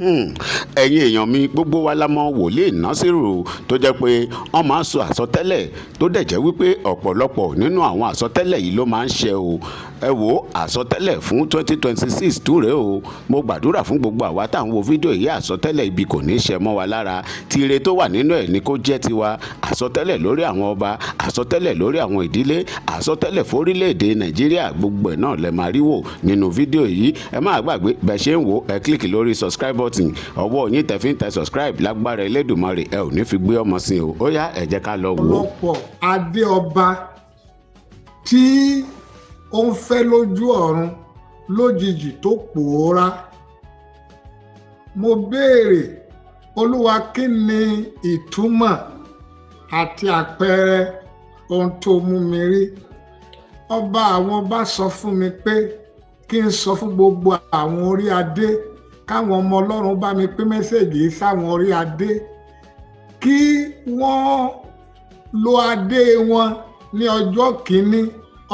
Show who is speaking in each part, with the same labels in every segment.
Speaker 1: Ẹ̀yin èèyàn mi, gbogbo wa la mọ̀ Wòlíì Násírù, tó jẹ́ pé wọ́n máa ń sọ àsọtẹ́lẹ̀, tó dẹ̀ jẹ́ wípé ọ̀pọ̀lọpọ̀ nínú àwọn àsọtẹ́lẹ̀ yìí ló máa ń ṣẹ o. Ẹ wo àsọtẹ́lẹ̀ fún 2026 túrè o. Mo gbàdúrà fún gbogbo àwa tá à ń wo fídíò yìí, àsọtẹ́lẹ̀ ibi kò ní í ṣẹ mọ́ wa lára. Tire tó wà nínú ẹ̀ ni kó jẹ́ tiwa. Àsọtẹ́lẹ̀ lórí àwọn ọba, àsọtẹ́lẹ̀ lórí àwọn ìdílé, àsọtẹ́lẹ̀ fórílẹ̀-èdè Nàìjíríà, gbogbo ẹ̀ náà lẹ máa rí wò nínú fídíò yìí. Ẹ má gbàgbé, bẹ́ẹ̀ ṣe ń wò, ẹ click lórí subscribe button. Ọwọ́ yín tẹ fi ń tẹ subscribe, lágbára Elédùmarè, ẹ ò ní fi gbé ọmọ sí o. Ó yá, ẹ jẹ́ ká lọ wò ó.
Speaker 2: Ọ̀pọ̀lọpọ̀ adé ọba tí ó ń fẹ́ lójú ọ̀run lójijì tó pòórá. Mo béèrè, Olúwa, kí ni ìtumọ̀ àti àpẹẹrẹ ohun tó mú mi rí? Ọba àwọn ọba sọ fún mi pé kí n sọ fún gbogbo àwọn orí adé, káwọn ọmọ Ọlọ́run bá mi pín message yìí sáwọn orí adé, kí wọ́n lo adé wọn ní ọjọ́ kìíní,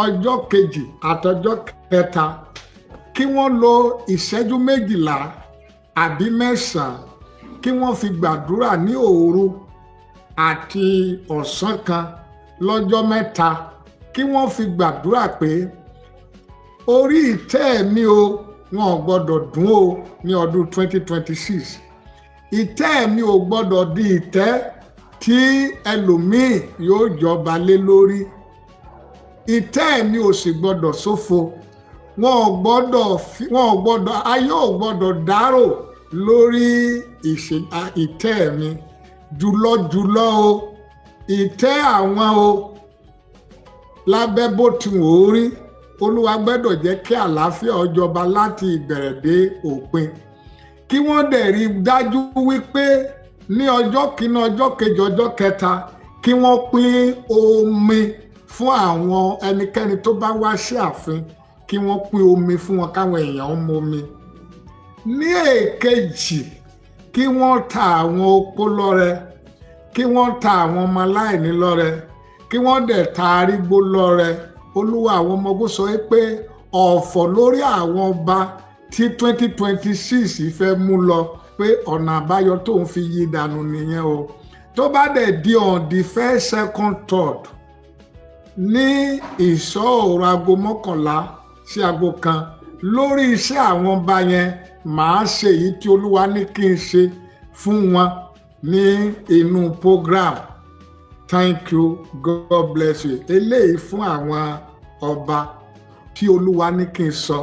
Speaker 2: ọjọ́ kejì àtọjọ́ kẹta, kí wọ́n lo ìṣẹ́jú 12 àbí 9, kí wọ́n fi gbàdúrà ní òru àti ọ̀sán kan lọ́jọ́ 3, kí wọ́n fi gbàdúrà pé orí ìtẹ́ mi o, wọn ò gbọ́dọ̀ dún o ní ọdún 2026. Ìtẹ́ mi ò gbọ́dọ̀ di ìtẹ́ tí ẹlòmíì yóò jọba lé lórí. Ìtẹ́ mi ò sì gbọ́dọ̀ ṣófo. Wọn ò gbọ́dọ̀, ayé ò gbọ́dọ̀ dárò lórí ìtẹ́ mi. Jùlọ jùlọ o, ìtẹ́ àwọn o, lábẹ́ bó ti wò ó rí, Olúwa gbọ́dọ̀ jẹ́ kí àlàáfíà ó jọba láti ìbẹ̀rẹ̀ dé òpin. Kí wọ́n dẹ̀ rí dájú wípé ní ọjọ́ kìíní, ọjọ́ kejì, ọjọ́ kẹta, kí wọ́n pín omi fún àwọn ẹnikẹ́ni tó bá wá sí ààfin, kí wọ́n pín omi fún wọn, káwọn èèyàn ń momi. Ní èkejì, kí wọ́n ta àwọn opó lọ́rẹ, kí wọ́n ta àwọn ọmọ aláìní lọ́rẹ, kí wọ́n dẹ̀ ta arígbó lọ́rẹ. Olúwa àwọn ọmọ ogun sọ pé ọ̀fọ̀ lórí àwọn ọba tí 2026 fẹ́ mú lọ, pé ọ̀nà àbáyọ tóun fi yí dànù nìyẹn o. Tó bá dẹ̀ di on the first, second, third, ní ìṣọ́ òru aago 11 sí aago 1, lórí iṣẹ́ àwọn ọba yẹn, màá ṣe èyí tí Olúwa ní kí n ṣe fún wọn ní inú program. Thank you, God bless you. Eléyìí fún àwọn ọba tí Olúwa ní kí n sọ.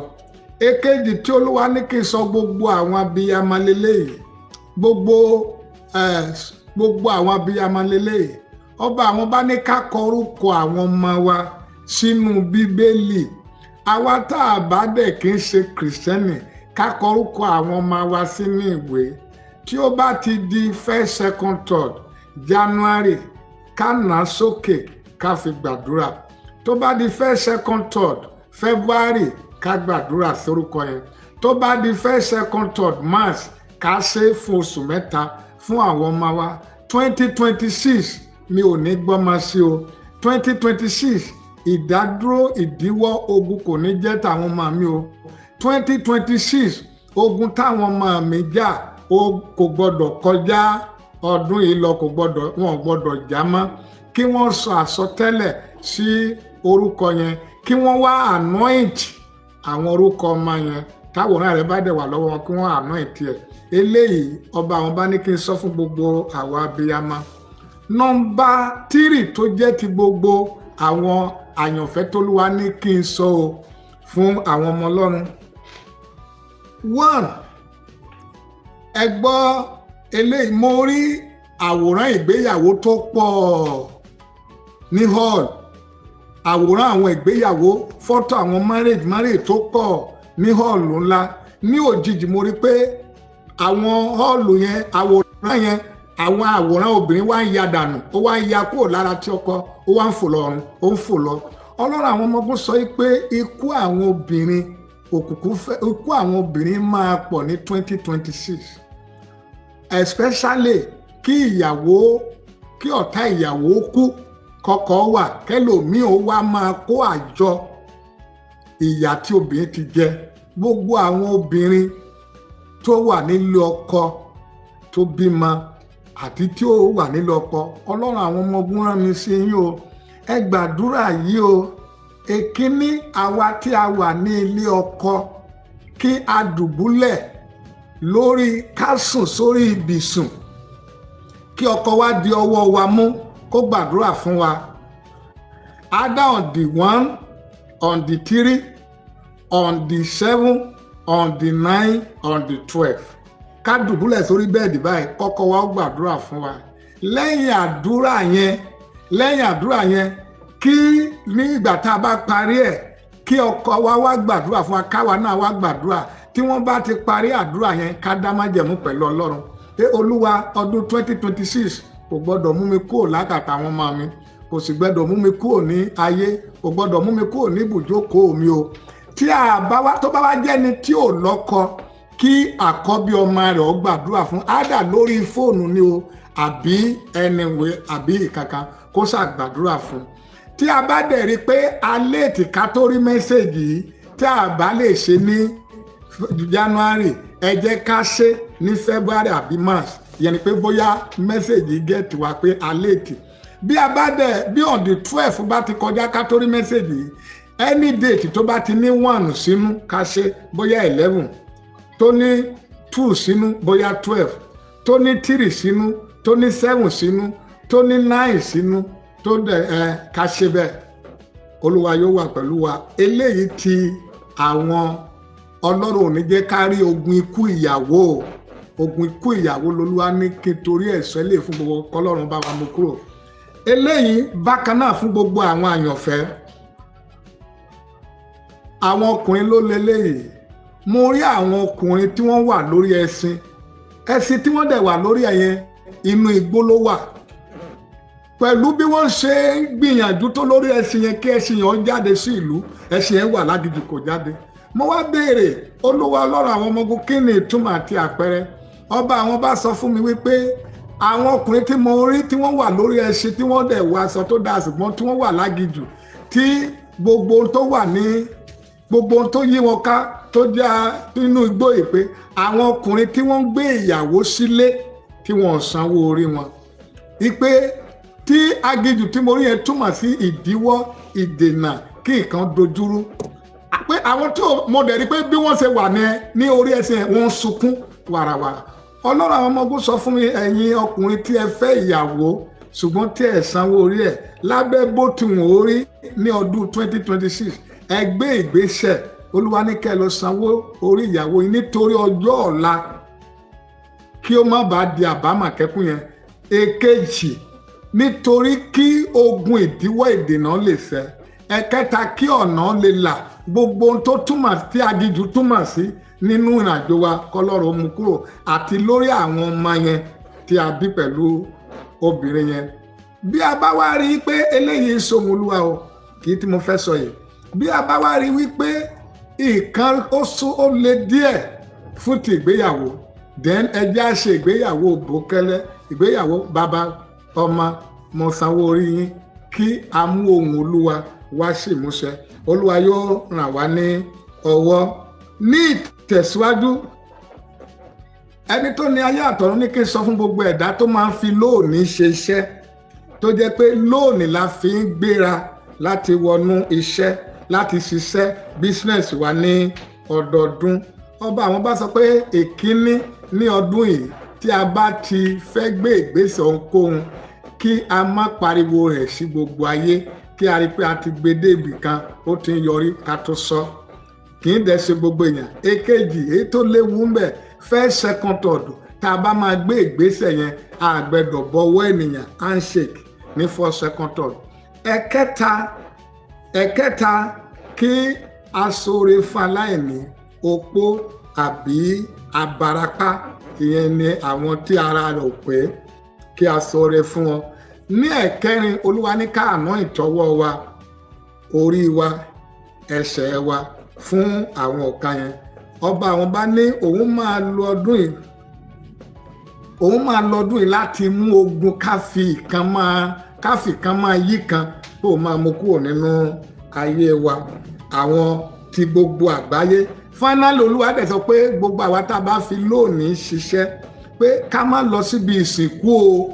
Speaker 2: Èkejì tí Olúwa ní kí n sọ, gbogbo àwọn abiyamọ lélẹ́yìí, gbogbo àwọn abiyamọ lélẹ́yìí. Ọba àwọn bá ní ká kọ orúkọ àwọn ọmọ wa sínú Bíbélì. Àwa tá a bá dẹ̀ kí n ṣe Kìrìsìtẹ́nì, ká kọ orúkọ àwọn ọmọ wa sínú ìwé. Tí ó bá ti di first, second, third January, ká nà á sókè, ká fi gbàdúrà. Tó bá di first, second, third February, ká gbàdúrà sórúkọ yẹn. Tó bá di first, second, third March, ká ṣe é fún oṣù 3 fún àwọn ọmọ wa. 2026, mi ò ní gbọ́mọ sí o. 2026, ìdádúró, ìdíwọ́, ogun kò ní jẹ́ tàwọn ọmọ mi o. 2026, ogun táwọn ọmọ mi jà, ó kò gbọ́dọ̀ kọjá ọdún yìí lọ, kò gbọ́dọ̀, wọn ò gbọ́dọ̀ já mọ́. Kí wọ́n sọ àsọtẹ́lẹ̀ sí orúkọ yẹn, kí wọ́n wá anoint àwọn orúkọ ọmọ yẹn. Táwòrán rẹ̀ bá dẹ̀ wà lọ́wọ́ wọn, kí wọ́n anoint ẹ̀. Eléyìí ọba àwọn bá ní kí n sọ fún gbogbo àwa abiyamọ. Number 3 tó jẹ́ ti gbogbo àwọn àyànfẹ́ tólúwa ní kí n sọ o fún àwọn ọmọ Ọlọ́run. One, ẹ gbọ́ eléyìí. Mo rí àwòrán ìgbéyàwó tó pọ̀ ní hall, àwòrán àwọn ìgbéyàwó, fọ́tò àwọn marriage tó pọ̀ ní hall ńlá. Ní òjijì, mo rí pé àwọn hall yẹn, àwòrán yẹn, àwọn àwòrán obìnrin wá ń ya dànù, ó wá ń ya kúrò lára tí ọkọ, ó wá ń fò lọ ọ̀run, ó ń fò lọ. Ọlọ́run àwọn ọmọ ogun sọ pé ikú àwọn obìnrin, òkùnkùn fẹ́ ikú àwọn obìnrin máa pọ̀ ní 2026, especially kí ìyàwó, kí ọ̀tá ìyàwó kú, kọ́kọ́ wà, kẹlòmíì ó wá máa kó àjọ ìyà tí obìnrin ti jẹ. Gbogbo àwọn obìnrin tó wà nílé ọkọ tó bímọ àti tí ó wà nílé ọkọ, Ọlọ́run àwọn ọmọ ogun rán mi sí yín o. Ẹ gbàdúrà yìí o. Èkíní, àwa tí a wà ní ilé ọkọ, kí a dùbúlẹ̀ lórí, ká sùn sórí ibùsùn, kí ọkọ wa di ọwọ́ wa mú, kó gbàdúrà fún wa, either on the 1, on the 3, on the 7, on the 9, on the 12. Ká dùbúlẹ̀ sórí bed báyìí, kọ́kọ wa ó gbàdúrà fún wa. Lẹ́yìn àdúrà yẹn, kí ní ìgbà tá a bá parí ẹ̀, kí ọkọ wa wá gbàdúrà fún wa, káwa náà wá gbàdúrà. Tí wọ́n bá ti parí àdúrà yẹn, ká dá májẹ̀mú pẹ̀lú Ọlọ́run pé, Olúwa, ọdún 2026 kò gbọ́dọ̀ mú mi kúrò lákàtà àwọn ọmọ mi, kò sì gbọ́dọ̀ mú mi kúrò ní ayé, kò gbọ́dọ̀ mú mi kúrò ní ibùjókòó mi o. Tí a bá wá, tó bá wá jẹ́ni tí ò lọ́kọ, kí àkọ́bí ọmọ rẹ̀ ó gbàdúrà fún ádà lórí fóònù ni o, àbí anyway, àbí ìkankan, kó ṣàgbàdúrà fún. Tí a bá dẹ̀ rí i pé a late ká tó rí message yìí, tí a bá lè ṣe ní January, ẹ jẹ́ ká ṣe ní February àbí March. Ìyẹn ni pé bóyá message yìí get wa pé a late. Bí a bá dẹ̀ bí on the 12 bá ti kọjá ká tó rí message yìí, any date tó bá ti ní 1 sínú, ká ṣe, bóyá 11, tó ní 2 sínú, bóyá 12, tó ní 3 sínú, tó ní 7 sínú, tó ní 9 sínú, tó dẹ̀ ẹ ká ṣe bẹ́ẹ̀. Olúwa yóò wà pẹ̀lú wa. Eléyìí ti àwọn Ọlọ́run ò ní jẹ́ ká rí ogun ikú ìyàwó. Ogun ikú ìyàwó lolúwa ní kí n torí ẹ̀sọ́ lè fún gbogbo, kọlọ́run bá wa mú kúrò. Eléyìí bákan náà fún gbogbo àwọn àyànfẹ́, àwọn ọkùnrin ló leléyìí. Mo rí àwọn ọkùnrin tí wọ́n wà lórí ẹṣin. Ẹṣin tí wọ́n dẹ̀ wà lórí ẹ̀yẹn, inú igbó ló wà. Pẹ̀lú bí wọ́n ṣe ń gbìyànjú tó lórí ẹṣin yẹn kí ẹṣin yẹn ó jáde sí ìlú, ẹṣin yẹn wà láginjù, kò jáde. Mo wá béèrè, Olúwa Ọlọ́run àwọn ọmọ ogun, kí ni ìtumọ̀ àti àpẹẹrẹ? Ọba àwọn bá sọ fún mi wípé àwọn ọkùnrin tí mo rí tí wọ́n wà lórí ẹṣin, tí wọ́n dẹ̀ wọ aṣọ tó dáa, ṣùgbọ́n tí wọ́n wà láginjù, tí gbogbo ohun tó wà ní gbogbo ohun tó yí wọn ká tó jẹ́ nínú igbó yìí, pé àwọn ọkùnrin tí wọ́n ń gbé ìyàwó sílé tí wọ́n ò sanwó orí wọn, wípé tí aginjù tí mo rí yẹn túmọ̀ sí ìdíwọ́, ìdènà, kí nǹkan dojúrú, pé àwọn tí mo dẹ̀ rí pé bí wọ́n ṣe wà ní orí ẹsẹ̀ yẹn, wọ́n ń sunkún wàràwàrà. Ọlọ́run àwọn ọmọ ogun sọ fún mi, ẹ̀yin ọkùnrin tí ẹ fẹ́ ìyàwó ṣùgbọ́n tí ẹ sanwó orí ẹ̀, lábẹ́ bó ti wọ́n orí ní ọdún 2026, ẹ gbé ìgbésẹ̀. Olúwa ní kẹ́ ẹ lọ sanwó orí ìyàwó yín nítorí ọjọ́ ọ̀la, kí ó má bàa di àbámà kẹ́kún yẹn. Èkejì, nítorí kí ogun ìdíwọ́, ìdènà lè ṣẹ. Ẹ̀kẹta, kí ọ̀nà lè là. Gbogbo ohun tó túmọ̀ tí aginjù túmọ̀ sí nínú ìrìnàjò wa, kọlọ́run mú kúrò, àti lórí àwọn ọmọ yẹn tí a bí pẹ̀lú obìnrin yẹn. Bí a bá wá rí i pé eléyìí sóhun Olúwa o, kì í tí mo fẹ́ sọ yìí, bí a bá wá rí i wípé ìkan ó sún, ó le díẹ̀ fún ti ìgbéyàwó, then ẹ jẹ́ á ṣe ìgbéyàwó bòkẹ́lẹ́, ìgbéyàwó bàbá ọmọ, mo sanwó orí yín, kí a mú ohùn Olúwa wá sí ìmúṣẹ. Olúwa yóò ràn wá ní ọwọ́ ní ìtẹ̀síwájú. Ẹni tó ní ayé àtọ̀run ní kí n sọ fún gbogbo ẹ̀dá tó máa ń fi loan ṣe iṣẹ́, tó jẹ́ pé loan la fi ń gbéra láti wọnú iṣẹ́, láti ṣiṣẹ́ business wa ní ọdọọdún. Ọba àwọn bá sọ pé èkíní, ní ọdún yìí, tí a bá ti fẹ́ gbé ìgbésẹ̀ ohunkóhun, kí a má pariwo rẹ̀ sí gbogbo ayé, kí a rí i pé a ti gbé dé ibì kan, ó ti ń yọrí, ká tó sọ. Kì í dẹ̀ ṣe gbogbo èèyàn. Èkejì, èyí tó léwu ń bẹ̀, first, second, third, tá a bá máa gbé ìgbésẹ̀ yẹn, a gbẹ́dọ̀ bọ̀wọ́ ènìyàn, handshake, ní first, second, third. Ẹ̀kẹta, kí a ṣoore fún aláìní, opó àbí abarapá. Ìyẹn ni àwọn tí ara rẹ̀ ò pé, kí a ṣoore fún wọn. Ní ẹ̀kẹrin, Olúwa ní ká anoint ọwọ́ wa, orí wa, ẹsẹ̀ wa fún àwọn ọ̀ka yẹn. Ọba àwọn bá ní òun máa lo ọdún yìí, òun máa lọ ọdún yìí láti mú ogun káfi kan máa yí kan kó o máa mú kúrò nínú ayé wa, àwọn ti gbogbo àgbáyé. Finally, Olúwa dẹ̀ sọ pé gbogbo àwa tá a bá fi lónìí ṣiṣẹ́, pé ká má lọ síbi ìsìnkú o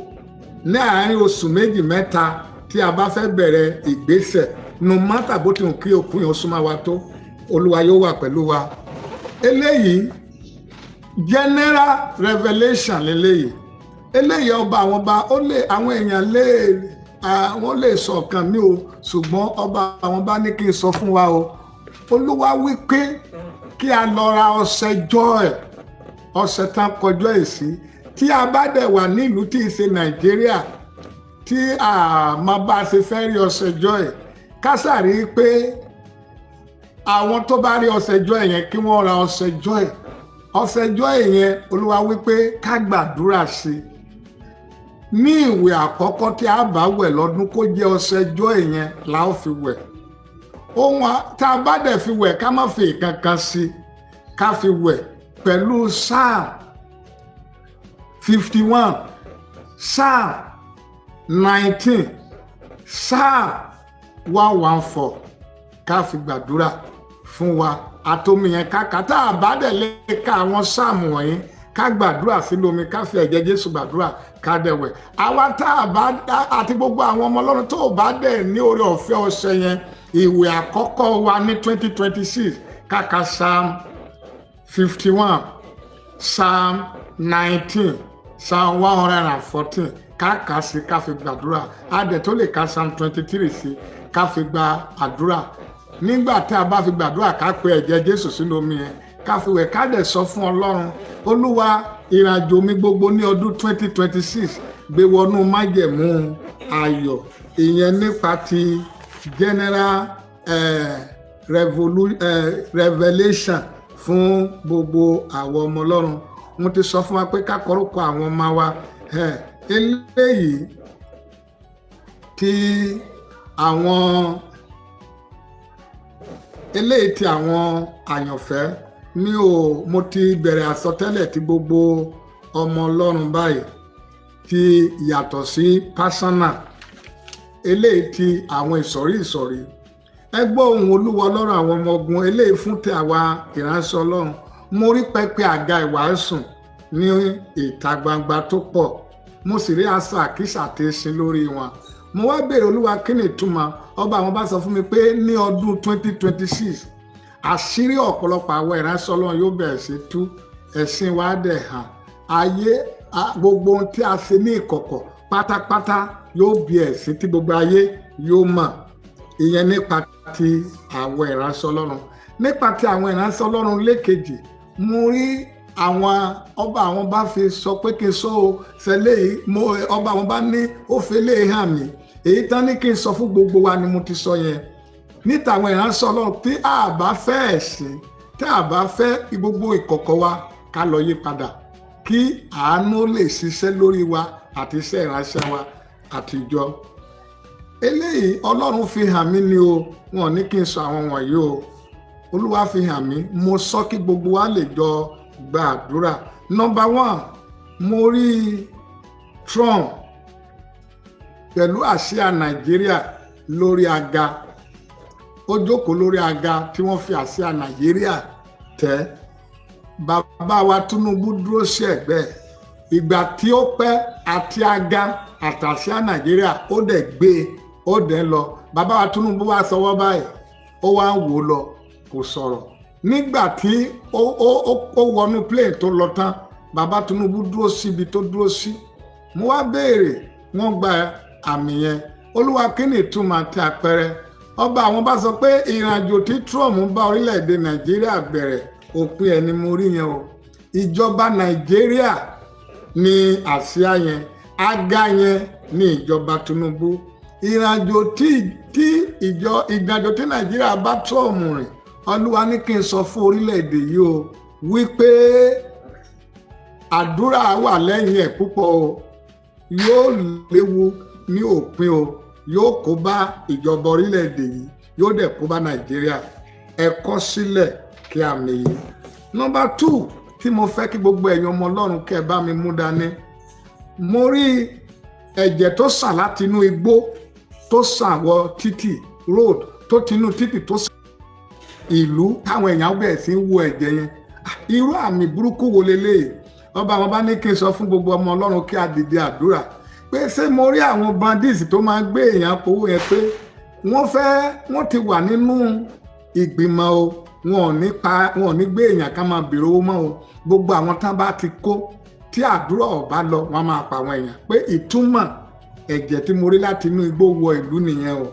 Speaker 2: ní àárín oṣù 2 mẹ́ta tí a bá fẹ́ bẹ̀rẹ̀ ìgbésẹ̀, no matter bó ti hùn kí òkú yẹn súnmọ́ wa tó. Olúwa yóò wà pẹ̀lú wa. Eléyìí, general revelation leléyìí. Eléyìí, ọba àwọn ọba, ó lè àwọn èèyàn lè àwọn lè sọ ọ̀kan mi o, ṣùgbọ́n ọba àwọn bá ní kí n sọ fún wa o. Olúwa wí pé kí a lọ ra ọṣẹ Joy, ọṣẹ tán kọjọ́ èsì. Tí a bá dẹ̀ wà nílùú tí ì ṣe Nàìjíríà, tí a máa bá a ṣe fẹ́ rí ọṣẹ Joy, ká sàrí pé àwọn tó bá rí ọṣẹ Joy yẹn, kí wọ́n ra ọṣẹ Joy. Ọṣẹ Joy yẹn, Olúwa wí pé ká gbàdúrà sí i ní ìwẹ̀ àkọ́kọ́ tí a bá wẹ̀ lọ́dún, kó jẹ́ ọṣẹ Joy yẹn la ó fi wẹ̀. Ohun tá a bá dẹ̀ fi wẹ̀, ká má fi ìkankan sí, ká fi wẹ̀ pẹ̀lú Psalm 51, Psalm 19, Psalm 114, ká fi gbàdúrà fún wa àtomi yẹn. Ká tá a bá dẹ̀ lè ka àwọn sáàmù wọ̀nyí, ká gbàdúrà sínú omi, ká fi ẹ̀jẹ̀ Jésù gbàdúrà, ká dẹ̀ wẹ̀. Àwa tá a bá àti gbogbo àwọn ọmọ Ọlọ́run tó bá dẹ̀ ní oore ọ̀fẹ́ ọṣẹ yẹn, ìwẹ̀ àkọ́kọ́ wa ní 2026, ká ka Psalm 51, Psalm 19, Psalm 114, ká kà á sí, ká fi gbàdúrà. A dẹ̀ tó lè ka Psalm 23 sí, ká fi gba àdúrà. Nígbà tí a bá fi gbàdúrà, ká pe ẹ̀jẹ̀ Jésù sínú omi yẹn, ká fi wẹ̀, ká dẹ̀ sọ fún Ọlọ́run: "Olúwa, ìrìnàjò mi gbogbo ní ọdún 2026, gbé wọnú májẹ̀mú ayọ̀." Ìyẹn nípa ti general revelation fún gbogbo àwọn ọmọ Ọlọ́run. Mo ti sọ fún wa pé ká kọrúkọ àwọn ọmọ wa. Eléyìí tí àwọn eléyìí tí àwọn àyànfẹ́ mi ò, mo ti bẹ̀rẹ̀ àsọtẹ́lẹ̀ tí gbogbo ọmọ Ọlọ́run báyìí ti yàtọ̀ sí personal. Eléyìí tí àwọn ìsọ̀rí ìsọ̀rí. Ẹ gbọ́ ohùn Olúwa Ọlọ́run àwọn ọmọ ogun. Eléyìí fún ti àwa ìránṣẹ́ Ọlọ́run. Mo rí pẹpẹ àga ìwàásù ní ìta gbangba tó pọ̀, mo sì rí aṣọ àkísà tí ń sin lórí wọn. Mo wá béèrè: "Olúwa, kí ni ìtumọ̀?" Ọba àwọn bá sọ fún mi pé ní ọdún 2026, àṣírí ọ̀pọ̀lọpọ̀ àwọn ìránṣẹ́ Ọlọ́run yóò bẹ̀rẹ̀ sí tú, ẹ̀sìn wa dẹ̀ hàn ayé. Gbogbo ohun tí a ṣe ní ìkọ̀kọ̀ pátápátá yóò bí ẹ̀sìn tí gbogbo ayé yóò mọ̀. Ìyẹn nípa ti àwọn ìránṣẹ́ Ọlọ́run. Nípa ti àwọn ìránṣẹ́ Ọlọ́run lẹ́kejì, mo rí àwọn ọba àwọn bá fi sọ pé kí n sọ o fẹlẹ́ yìí. Mo ọba àwọn bá ní ó fẹlẹ́ hàn mí. Èyí tán ní kí n sọ fún gbogbo wa ni mo ti sọ yẹn. Níta àwọn ìránṣẹ́ Ọlọ́run, tí a bá fẹ́ ẹ̀sìn, tí a bá fẹ́ gbogbo ìkọ̀kọ̀ wa ká lọ yí padà, kí àánú lè ṣiṣẹ́ lórí wa àti iṣẹ́ ìránṣẹ́ wa àti ìjọ. Eléyìí, Ọlọ́run fi hàn mí ni o. Wọn ò ní kí n sọ àwọn wọ̀nyí o. Olúwa fi hàn mí, mo sọ kí gbogbo wa lè jọ gba àdúrà. Number one, mo rí Trump pẹ̀lú àsíá Nàìjíríà lórí aga. Ó jókòó lórí aga tí wọ́n fi àsíá Nàìjíríà tẹ́. Bàbá wa Tinubu dúró sí ẹ̀gbẹ́. Ìgbà tí ó pẹ́, àti aga àtàsíá Nàìjíríà, ó dẹ̀ gbé e, ó dẹ̀ lọ. Bàbá wa Tinubu wá sọwọ́ báyìí, ó wá ń wò ó lọ, kò sọ̀rọ̀. Nígbà tí ó wọnú plane tó lọ tán, bàbá Tinubu dúró síbi tó dúró sí. Mo wá béèrè, wọ́n gba àmì yẹn: "Olúwa, kí ni ìtumọ̀ àti àpẹẹrẹ?" Ọba àwọn bá sọ pé ìrìnàjò tí Trump bá orílẹ̀-èdè Nàìjíríà bẹ̀rẹ̀, òpin ẹ̀ ni mo rí yẹn o. Ìjọba Nàìjíríà ní àsíá yẹn, aga yẹn ní ìjọba Tinubu. Ìrìnàjò tí ìjọ ìrìnàjò tí Nàìjíríà bá Trump rìn, Olúwa ní kí n sọ fún orílẹ̀-èdè yìí o wípé àdúrà wà lẹ́yìn ẹ̀ púpọ̀ o. Yóò léwu ní òpin o, yóò kó bá ìjọba orílẹ̀-èdè yìí, yóò dẹ̀ kó bá Nàìjíríà. Ẹ kọ sílẹ̀ kí àmì yìí. Number two tí mo fẹ́ kí gbogbo ẹ̀yin ọmọ Ọlọ́run kẹ́ ẹ bá mi mú dání, mo rí ẹ̀jẹ̀ tó sàn láti inú igbó, tó sàn wọ títì, road, tó tinú títì tó sàn. Ìlú táwọn èèyàn bẹ̀rẹ̀ sí ń wo ẹ̀jẹ̀ yẹn. Irú àmì burúkú wo leléyìí? Ọba àwọn bá ní kí n sọ fún gbogbo ọmọ Ọlọ́run kí a dìde àdúrà, pé ṣé mo rí àwọn bandits tó máa ń gbé èèyàn powó yẹn, pé wọ́n fẹ́, wọ́n ti wà nínú ìgbìmọ̀ o. Wọn ò ní pa, wọn ò ní gbé èèyàn ká máa bèrè owó mọ́ o. Gbogbo àwọn tán bá ti kó, tí àdúrà ọ̀bá lọ, wọ́n máa pa àwọn èèyàn. Pé ìtumọ̀ ẹ̀jẹ̀ tí mo rí láti inú igbó wọ ìlú nìyẹn o,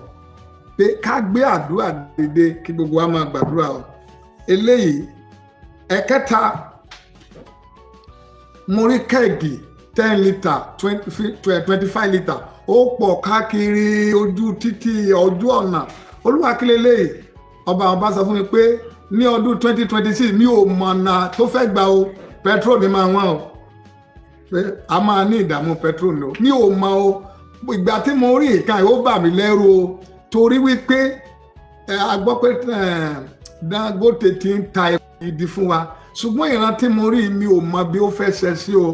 Speaker 2: pé ká gbé àdúrà dìde, kí gbogbo wa máa gbàdúrà o. Eléyìí ẹ̀kẹta, mo rí keg 10 litre, 25 litre, ó pọ̀ káàkiri ojú títì, ojú ọ̀nà. Olúwa, kí leléyìí? Ọba àwọn bá sọ fún mi pé ní ọdún 2026, mi ò mọ̀nà tó fẹ́ gbà o, petrol ní máa wọ́n o, pé a máa ní ìdààmú petrol ní o. Mi ò mọ̀ o. Ìgbà tí mo rí ìka yìí, ó bà mí lẹ́rù o, torí wípé a gbọ́ pé Dangote ti ń ta ìdí fún wa, ṣùgbọ́n ìran tí mo rí, mi ò mọ bí ó fẹ́ ṣe sí o.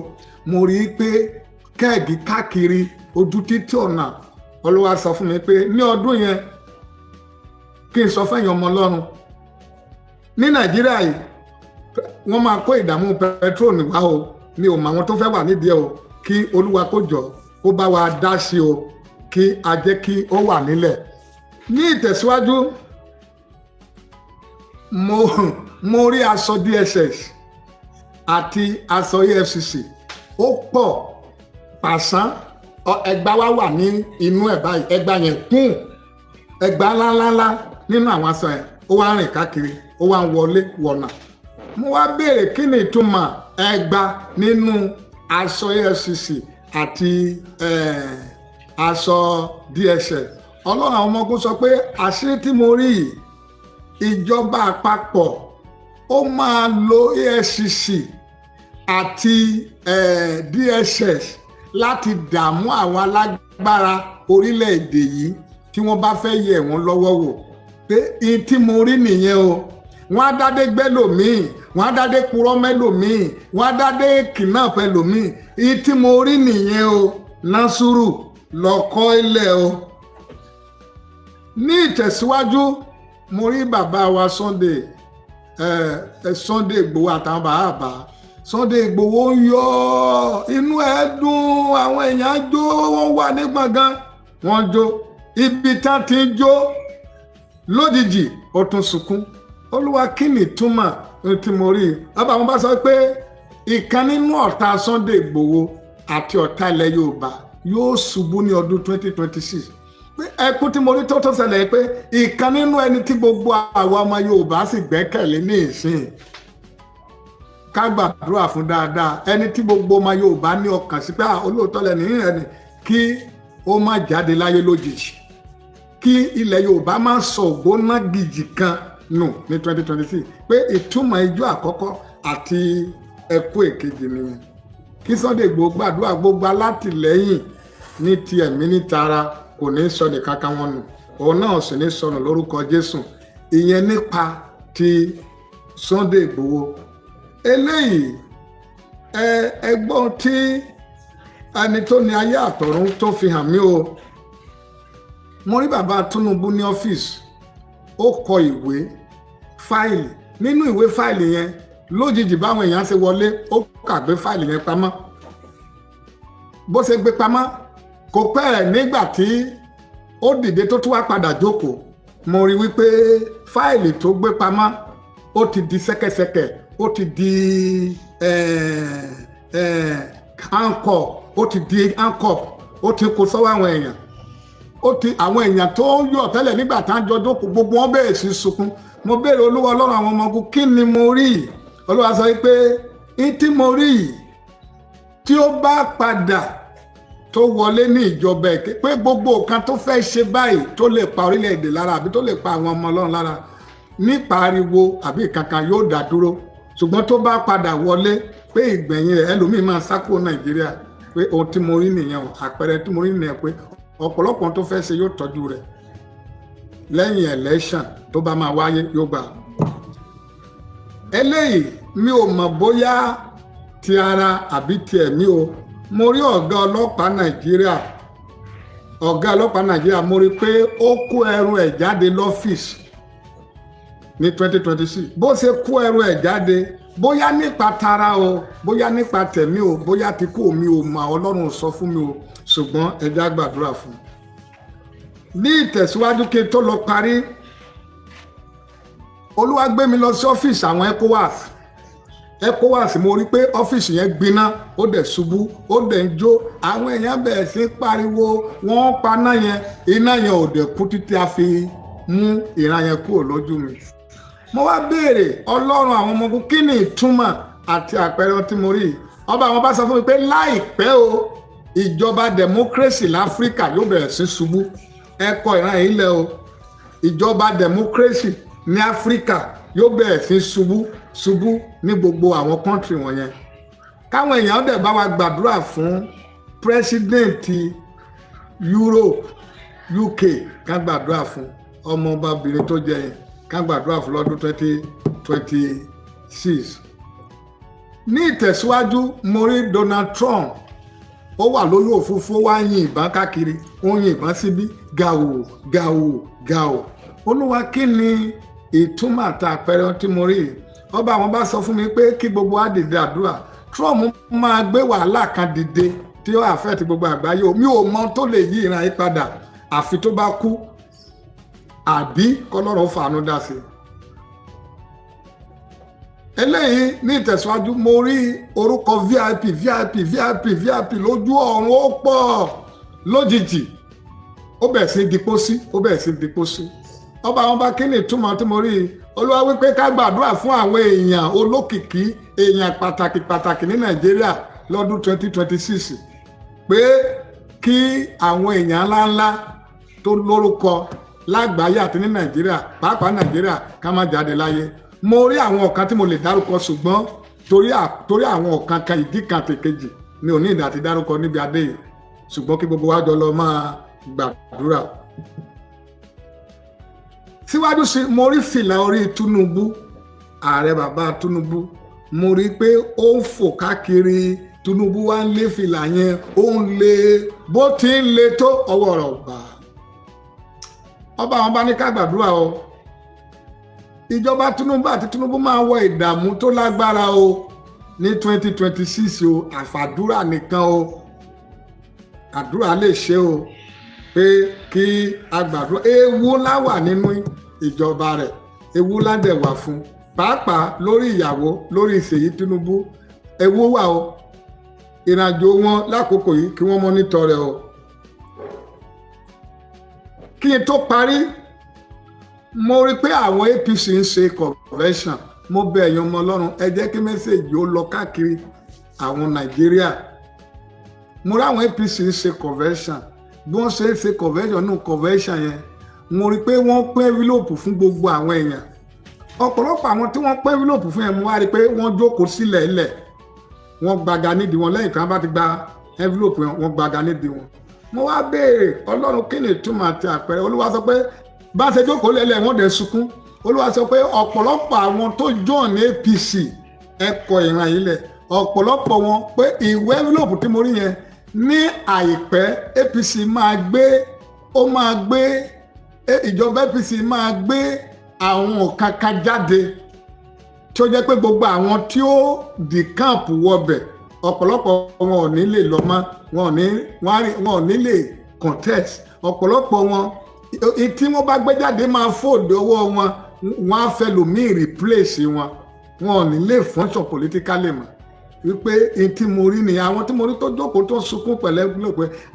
Speaker 2: Mo rí i pé keg káàkiri ojú títí ọ̀nà. Olúwa sọ fún mi pé ní ọdún yẹn, kí n sọ fẹ́yìn ọmọ Ọlọ́run ní Nàìjíríà yìí, wọ́n máa kó ìdààmú petrol wá o. Mi ò mọ àwọn tó fẹ́ wà nídìí ẹ̀ o. Kí Olúwa kó jọ, kó bá wa dá sí o, kí a jẹ́ kí ó wà nílẹ̀. Ní ìtẹ̀síwájú, mo rí aṣọ DSS àti aṣọ EFCC, ó pọ̀ pàṣán. Ẹgbà wa wà ní inú ẹ̀ báyìí, ẹgbà yẹn kún, ẹgbà ńláńláńlá nínú àwọn aṣọ yẹn. Ó wá rìn káàkiri, ó wá ń wọlé wọ̀nà. Mo wá béèrè, kí ni ìtumọ̀ ẹgbà nínú aṣọ EFCC àti aṣọ DSS? Ọlọ́run àwọn ọmọ ogun sọ pé àṣírí tí mo rí yìí, ìjọba àpapọ̀ ó máa lo EFCC àti DSS láti dààmú àwọn alágbára orílẹ̀-èdè yìí tí wọ́n bá fẹ́ yẹ̀ wọ́n lọ́wọ́ wò. Pé ihun tí mo rí nìyẹn o. Wọ́n á dádé gbẹ́lòmíì, wọ́n á dádé purọ́ mẹ́lòmíì, wọ́n á dádé kidnap ẹlòmíì. Ihun tí mo rí nìyẹn o. Násùrù lọ́kọ́ ilẹ̀ o. Ní ìtẹ̀síwájú, mo rí bàbá wa Sunday Sunday Igboho àtàwọn bàbá Sunday Igboho ń yọ, inú ẹ̀ dùn, àwọn èèyàn jó, wọ́n wà ní gbọ̀ngàn, wọ́n jó. Ibi tá ti ń jó, lójijì ó tún sunkún. Olúwa, kí ni ìtumọ̀ tí mo rí? Bàbá wọn bá sọ pé ìkan nínú ọ̀tá Sunday Igboho àti ọ̀tá ilẹ̀ Yorùbá yóò ṣubú ní ọdún 2026. Pé ẹkún tí mo rí tó ṣẹlẹ̀, pé ìkan nínú ẹni tí gbogbo àwa ọmọ Yorùbá sì gbẹ́kẹ̀lé ní ìsìn, ká gbàdúrà fún dáadáa, ẹni tí gbogbo ọmọ Yorùbá ní ọkàn sí pé olóòótọ́ lẹ́nu yìí ni, kí ó má jáde láyé lójijì, kí ilẹ̀ Yorùbá má sọ ògbóná gìjì kan nù ní 2026. Pé ìtumọ̀ ijó àkọ́kọ́ àti ẹkú èkejì nìyẹn. Kí Sunday Igboho gbàdúrà, gbogbo alátìlẹ́yìn ní ti ẹ̀mí, ní tara, kò ní sọ nìkan kan wọn nù, òun náà sì ní sọnù lórúkọ Jésù. Ìyẹn nípa ti Sunday Igboho. Eléyìí, ẹ ẹgbọ́n tí ẹni tó ní ayé àtọ̀run tó fi hàn mí o. Mo rí bàbá Tinubu ní ọ́fíìsì, ó kọ ìwé fáìlì. Nínú ìwé fáìlì yẹn, lójijì báwọn èèyàn ṣe wọlé, ó kàgbé fáìlì yẹn pamọ́. Bó ṣe gbé pamọ́, kò pẹ́ ẹ̀ nígbà tí ó dìde tó tún wá padà jókòó, mo rí wípé fáìlì tó gbé pamọ́, ó ti di ṣẹ́kẹ́ṣẹkẹ̀, ó ti di handcuff, ó ti di handcuff, ó ti kó sọ́wọ́ àwọn èèyàn. Ó ti àwọn èèyàn tó ń yọ̀ tẹ́lẹ̀ nígbà tá à ń jọ jókòó, gbogbo wọn bẹ̀rẹ̀ sí sunkún. Mo béèrè, Olúwa Ọlọ́run àwọn ọmọ ogun, kí ni mo rí? Olúwa sọ pé ní tí mo rí yìí, tí ó bá padà tó wọlé ní ìjọba èké, pé gbogbo nǹkan tó fẹ́ ṣe báyìí tó lè pa orílẹ̀-èdè lára àbí tó lè pa àwọn ọmọ Ọlọ́run lára nípa ariwo àbí kankan, yóò dá dúró. Ṣùgbọ́n tó bá padà wọlé, pé ìgbẹ̀yìn rẹ̀, ẹlòmíín máa sá kúrò Nàìjíríà. Pé ohun tí mo rí nìyẹn o, àpẹẹrẹ tí mo rí nìyẹn, pé ọ̀pọ̀lọpọ̀ tó fẹ́ ṣe, yóò tọ́jú rẹ̀ lẹ́yìn election tó bá máa wáyé, yóò gbà. Eléyìí, mi ò mọ̀ bóyá ti ara àbí ti ẹ̀mí o. Mo rí ọ̀gá ọlọ́pàá Nàìjíríà, ọ̀gá ọlọ́pàá Nàìjíríà, mo rí pé ó kó ẹrù ẹ̀ jáde lọ́fíìsì. Ní 2026, bó ṣe kó ẹrù ẹ̀ jáde, bóyá nípa tara o, bóyá nípa tẹ̀mí o, bóyá ti kú, mi ò mọ̀, Ọlọ́run sọ fún mi o, ṣùgbọ́n ẹ jẹ́ á gbàdúrà fún un. Ní ìtẹ̀síwájú, kí n tó lọ parí, Olúwa gbé mi lọ sí ọ́fíìsì àwọn ECOWAS. ECOWAS, mo rí pé ọ́fíìsì yẹn gbiná, ó dẹ̀ ṣubú, ó dẹ̀ ń jó. Àwọn èèyàn bẹ̀rẹ̀ sí pariwo, wọ́n paná yẹn, iná yẹn ò dẹ̀ kú títí a fi mú ìran yẹn kúrò lójú mi. Mo wá béèrè, Ọlọ́run àwọn ọmọ ogun, kí ni ìtumọ̀ àti àpẹẹrẹ tí mo rí? Ọba àwọn bá sọ fún mi pé láìpẹ́ o, ìjọba democracy láfíríkà yóò bẹ̀rẹ̀ sí ṣubú. Ẹ kọ ìran yìí lẹ o. Ìjọba democracy ní Áfíríkà yóò bẹ̀rẹ̀ sí ṣubú ṣubú ní gbogbo àwọn country wọ̀nyẹn. Káwọn èèyàn dẹ̀ bá wa gbàdúrà fún president Europe, UK, ká gbàdúrà fún ọmọọbabìnrin tó jẹ yẹn, ká gbàdúrà fún lọ́dún 2026. Ní ìtẹ̀síwájú, mo rí Donald Trump, ó wà lórí òfurufú, wá yin ìbọn káàkiri, ó yin ìbọn síbí, gàù gàù gàù. Olúwa, kí ni ìtumọ̀ àti àpẹẹrẹ tí mo rí? Ọba àwọn bá sọ fún mi pé kí gbogbo wa dìde àdúrà. Trump máa gbé wàhálà kan dìde tí ó affect gbogbo àgbáyé o. Mi ò mọ tó lè yí ìran yìí padà, àfi tó bá kú àbí kọlọ́run fàánú dá sí i. Eléyìí ní ìtẹ̀síwájú, mo rí orúkọ VIP, VIP, VIP, VIP lójú ọ̀run, ó pọ̀. Lójijì, ó bẹ̀rẹ̀ sí di pósí, ó bẹ̀rẹ̀ sí di pósí. Ọba àwọn bá, kí ni ìtumọ̀ tí mo rí? Olúwa wípé ká gbàdúrà fún àwọn èèyàn olókìkí, èèyàn pàtàkì pàtàkì ní Nàìjíríà lọ́dún 2026, pé kí àwọn èèyàn ńláńlá tó lórúkọ lágbàáyé àti ní Nàìjíríà, pàápàá Nàìjíríà, ká má jáde láyé. Mo rí àwọn ọ̀kan tí mo lè dárúkọ, ṣùgbọ́n torí àwọn ọ̀kan kan, ìdí kan tèkejì, mi ò ní ìdá àti dárúkọ níbi adé yìí, ṣùgbọ́n kí gbogbo wa jọ lọ máa gbàdúrà. Síwájú sí, mo rí fìlà orí Tinubu, ààrẹ bàbá Tinubu. Mo rí i pé ó ń fò káàkiri. Tinubu wá ń lé fìlà yẹn, ó ń lé, bó ti ń lé tó, ọwọ́ rẹ̀ ò bá. Ọba àwọn bá ní ká gbàdúrà o. Ìjọba Tinubu àti Tinubu máa wọ ìdààmú tó lágbára o ní 2026 o, àfàdúrà nìkan o. Àdúrà lè ṣe o, pé kí a gbàdúrà. Ewu ńlá wà nínú ìjọba rẹ̀, ewu ńlá dẹ̀ wà fún, pàápàá lórí ìyàwó, lórí Ṣèyí Tinubu. Ewu wà o. Ìrìnàjò wọn lákòókò yìí, kí wọ́n monitor rẹ̀ o. Kí n tó parí, mo rí pé àwọn APC ń ṣe convention. Mo bẹ̀ ẹ̀yin ọmọ Ọlọ́run, ẹ jẹ́ kí message ó lọ káàkiri àwọn Nàìjíríà. Mo rí àwọn APC ń ṣe convention. Bí wọ́n ṣe ń ṣe convention, nù convention yẹn, mo rí pé wọ́n pín envelope fún gbogbo àwọn èèyàn. Ọ̀pọ̀lọpọ̀ àwọn tí wọ́n pín envelope fún yẹn, mo wá rí pé wọ́n jókòó sílẹ̀ ilẹ̀, wọ́n gbaga nídìí wọn. Lẹ́yìn tí wọ́n bá ti gba envelope yẹn, wọ́n gbaga nídìí wọn. Mo wá béèrè, Ọlọ́run, kí ni ìtumọ̀ àti àpẹẹrẹ? Olúwa sọ pé bá ṣe jókòó lẹ́lẹ̀, wọ́n dẹ̀ sunkún. Olúwa sọ pé ọ̀pọ̀lọpọ̀ àwọn tó join APC, ẹ kọ ìran yìí lẹ̀, ọ̀pọ̀lọpọ̀ wọn, pé ìwé envelope tí mo rí yẹn, ní àìpẹ́ APC máa gbé, ó máa gbé, ìjọba APC máa gbé àwọn kankan jáde tí ó jẹ́ pé gbogbo àwọn tí ó decamp wọbẹ̀, ọ̀pọ̀lọpọ̀ wọn ò ní lè lọ mọ́, wọn ò ní lè contest. Ọ̀pọ̀lọpọ̀ wọn tí wọ́n bá gbé jáde máa fòdò ọwọ́ wọn, wọ́n á fẹ́ lòmíì replace wọn, wọn ò ní lè function politically mọ́. Wípé n tí mo rí ni àwọn tí mo rí tó jókòó tó sunkún pẹ̀lẹ́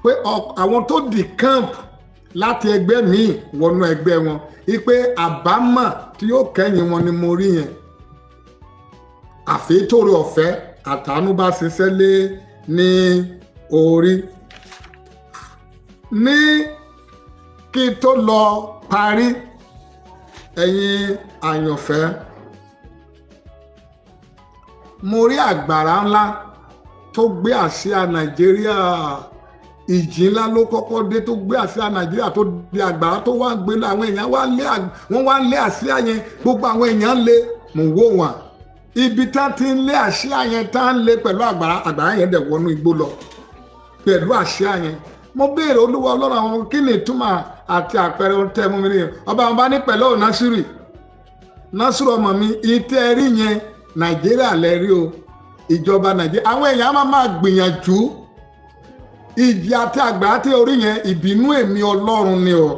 Speaker 2: pé àwọn tó decamp láti ẹgbẹ́ míì wọnú ẹgbẹ́ wọn, wípé àbámọ̀ tí yóò kẹ́yìn wọn ni mo rí yẹn, àfi tóore ọ̀fẹ́ àtàánú bá ṣiṣẹ́ lé ní orí. Ní kí n tó lọ parí, ẹ̀yin àyànfẹ́, mo rí àgbàrá ńlá tó gbé àsíá Nàìjíríà. Ìjì ńlá ló kọ́kọ́ dé tó gbé àsíá Nàìjíríà, tó di àgbàrá tó wá gbé lọ. Àwọn èèyàn wá lé, wọ́n wá lé àsíá yẹn, gbogbo àwọn èèyàn lé. Mò ń wò wọ́n ibi tá ti ń lé àsíá yẹn, tá ń lé pẹ̀lú àgbàrá. Àgbàrá yẹn dẹ̀ wọnú igbó lọ pẹ̀lú àsíá yẹn. Mo béèrè, Olúwa Ọlọ́run àwọn, kí ni ìtumọ̀ àti àpẹẹrẹ ohun tẹ́ mú mi nìyẹn? Ọba àwọn bá ní pẹ̀lú Násírì. Násìrò ọmọ mi, ìtẹ́ rí yẹn, Nàìjíríà lẹ rí o. Ìjọba Nàìjíríà, àwọn èèyàn máa máa gbìyànjú. Ìjì àti àgbà tí orí yẹn, ìbínú èmi Ọlọ́run ni o.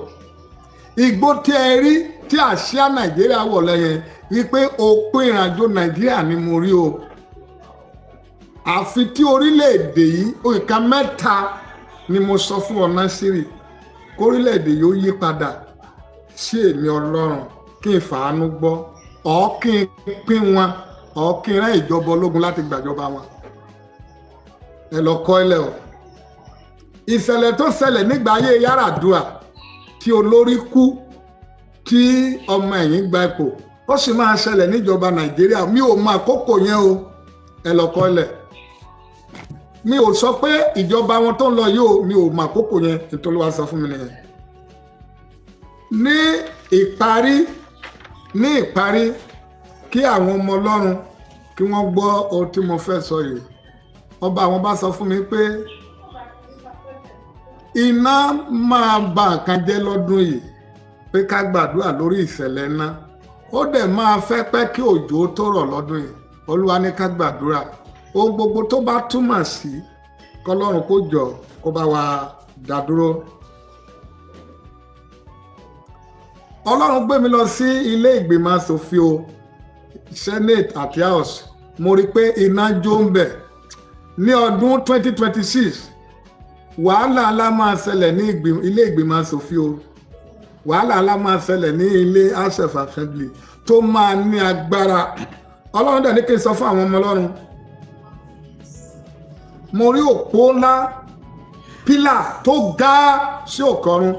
Speaker 2: Igbó tí ẹ rí tí àsíá Nàìjíríà wọ̀ lẹ́yìn wípé òpin ìrìnàjò Nàìjíríà ni mo rí o. Àfi tí orílẹ̀-èdè yìí, nǹkan mẹ́ta ni mo sọ fún ọ, Násírì: kórílẹ̀-èdè yóò yí padà sí èmi Ọlọ́run, kí n fàánú gbọ́ ọ̀, kí n pín wọn ọ̀, kí n rán ìjọba ológun láti gbàjọba wọn. Ẹ lọ kọ́ ilẹ̀ o. Ìṣẹ̀lẹ̀ tó ṣẹlẹ̀ nígbà ayé Yar'Adua, tí olórí kú, tí ọmọ ẹ̀yìn gba ipò, ó sì máa ṣẹlẹ̀ níjọba Nàìjíríà. Mi ò mọ àkókò yẹn o. Ẹ lọ kọ́ ilẹ̀. Mi ò sọ pé ìjọba wọn tó ń lọ yìí o. Mi ò mọ àkókò yẹn. Nítorí wàá sọ fún mi nìyẹn. Ní ìparí, kí àwọn ọmọ Ọlọ́run kí wọ́n gbọ́ ohun tí mo fẹ́ sọ yìí. Ọba àwọn bá sọ fún mi pé iná máa ba nǹkan jẹ́ lọ́dún yìí, pé ká gbàdúrà lórí ìṣẹ̀lẹ̀ iná. Ó dẹ̀ máa fẹ́ pẹ́ kí òjò tó rọ̀ lọ́dún yìí. Olúwa ní ká gbàdúrà. Ohun gbogbo tó bá túmọ̀ sí, kọlọ́run kó jọ kó bá wa dá dúró. Ọlọ́run gbé mi lọ sí ilé ìgbìmọ̀ asòfin o, Senate àti House. Mo rí i pé iná jó ń bẹ̀ ní ọdún 2026. Wàhálà ńlá máa ṣẹlẹ̀ ní ilé ìgbìmọ̀ asòfin o. Wàhálà ńlá máa ṣẹlẹ̀ ní ilé House of Assembly tó máa ní agbára. Ọlọ́run dẹ̀ ní kí n sọ fún àwọn ọmọ Ọlọ́run. Mo rí òpó ńlá, pillar tó ga sí òkọrun,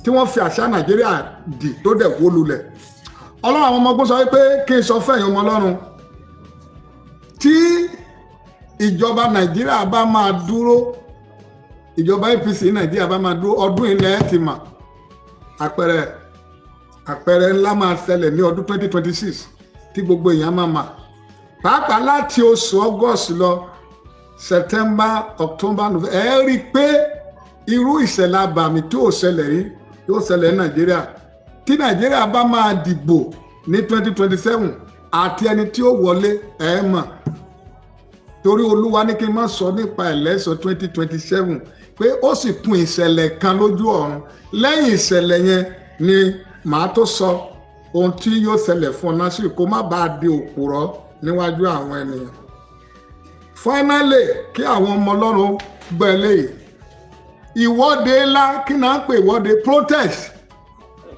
Speaker 2: tí wọ́n fi àṣà Nàìjíríà dì, tó dẹ̀ wó lulẹ̀. Ọlọ́run àwọn ọmọ ogun sọ wípé kí n sọ fẹ́yìn ọmọ Ọlọ́run, tí ìjọba Nàìjíríà bá máa dúró, ìjọba APC Nàìjíríà bá máa dúró, ọdún ilẹ̀ ti mà. Àpẹẹrẹ ńlá máa ṣẹlẹ̀ ní ọdún 2026 tí gbogbo èèyàn máa mà, pàápàá láti oṣù August lọ, September, October, November. Ẹ rí i pé irú ìṣẹ̀lẹ̀ abàmì tí ò ṣẹlẹ̀ rí yóò ṣẹlẹ̀ ní Nàìjíríà. Tí Nàìjíríà bá máa dìbò ní 2027, àti ẹni tí ó wọlé, ẹ mọ̀, torí Olúwa ní kí n má sọ nípa election 2027, pé ó sì kún ìṣẹ̀lẹ̀ kan lójú ọ̀run. Lẹ́yìn ìṣẹ̀lẹ̀ yẹn ni màá tó sọ ohun tí yóò ṣẹlẹ̀ fún ọ náà, sí kó má bàa di òpùrọ́ níwájú àwọn ènìyàn. Finally, kí àwọn ọmọ Ọlọ́run gbọ́ eléyìí. Ìwọ́de ńlá, kí náà ń pè ìwọ́de? Protest.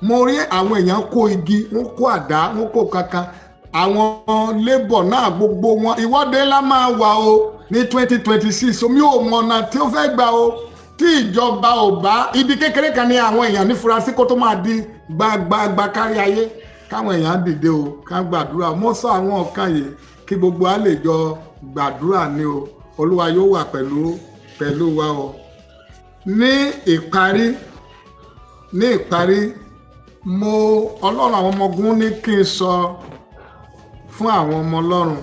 Speaker 2: Mo rí àwọn èèyàn kó igi, wọ́n kó àdá, wọ́n kó kankan, àwọn labour náà, gbogbo wọn. Ìwọ́de ńlá máa wà o ní 2026. Mi ò mọ ọ̀nà tí ó fẹ́ gbà o. Tí ìjọba ò bá ibi kékeré kan ní àwọn èèyàn nífurasí, kó tó máa di gbagbagba kárí ayé, káwọn èèyàn dìde o, ká gbàdúrà. Mo sọ àwọn ọ̀kan yìí kí gbogbo á lè jọ gbàdúrà ní o. Olúwa yóò wà pẹ̀lú wa o. Ní ìparí, mo Ọlọ́run àwọn ọmọ ogun ní kí n sọ fún àwọn ọmọ Ọlọ́run